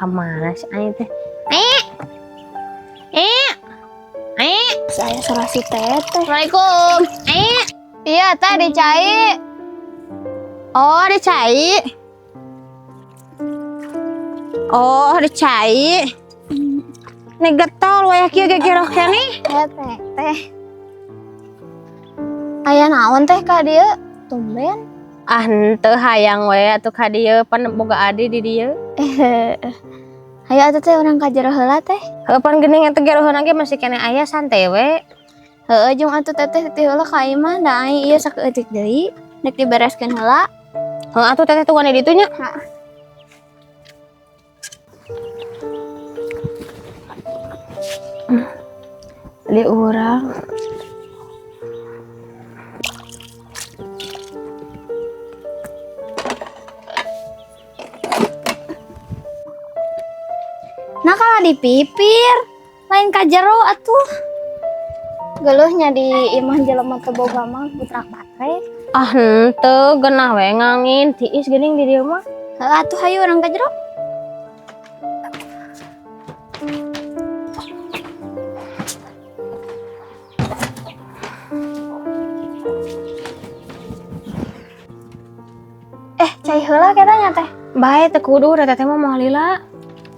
Kamana si Ai teh? Ai! Ai! Ai! Saya salah si teteh. Assalamualaikum. Ai! Iya, teh dicai. Oh, ada cai. Oh, ada cai. Nih getol wayah kieu gegeroh keneh. Ya teh, teh. Aya naon teh ka dieu? Tumben. Ah, henteu hayang we atuh ka dieu pan boga adi di dieu. Hayu atuh teh urang ka jero heula teh. Heuh pan geuning eta geroheuna ge masih keneh aya santai we. Heueuh jeung atuh teteh titih heula ka imah da ai ieu saeutik deui. Rek dibereskeun heula. Heuh atuh teteh tungguan di ditu nya. Heeh. Di urang. Nah kalau dipipir, lain ka jero atuh. Geluhnya di imah jelema teu boga mah butrak batrek. Ah henteu geunah we ngangin tiis geuning di dieu mah. Heuh atuh hayu urang ka jero. Cai heula katanya teh. Bae teu kudu da teteh mah moal lila.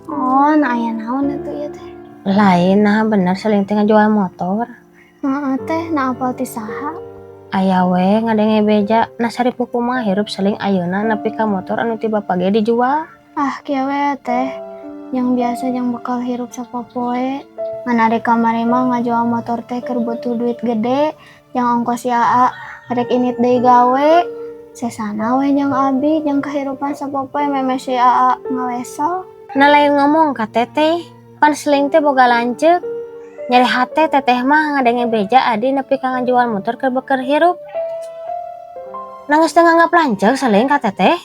Oh, nah aya naon atuh ieu teh? Lain nah bener seling teh ngajual motor. Heeh teh, nah apal ti saha? Aya we ngadenge beja, nah saripu kumaha hirup seling ayeuna nepi ka motor anu ti bapa ge dijual. Ah, kieu we teh. Yang biasa yang bakal hirup sapopoe. Ngan ari kamari mah ngajual motor teh keur butuh duit gede, yang ongkos si AA rek init deui gawe. Sesana we jeung abi jeung kehidupan sapopoe meme si AA ngalesel. Nah lain ngomong ka teteh, pan seling teh boga lanceuk. Nyeri hate teteh mah ngadenge beja adi nepi ka ngajual motor keur beker hirup. Nangis teu nganggap lanceuk seling ka teteh.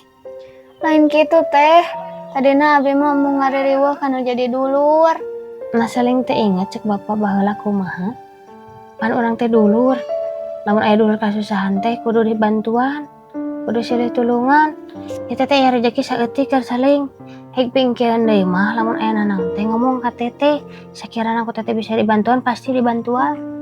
Lain kitu teh. Tadina abi mah mau ngaririweuh kana jadi dulur. Nah seling teh inget cek bapak baheula kumaha. Pan urang teh dulur. Lamun aya dulur kasusahan teh kudu dibantuan. Kudu silih tulungan. Ya teteh aya rejeki saeutik keur saling. Hek pingkeun deui mah lamun aya nanang teh ngomong ka teteh, sakirana ku teteh bisa dibantuan pasti dibantuan.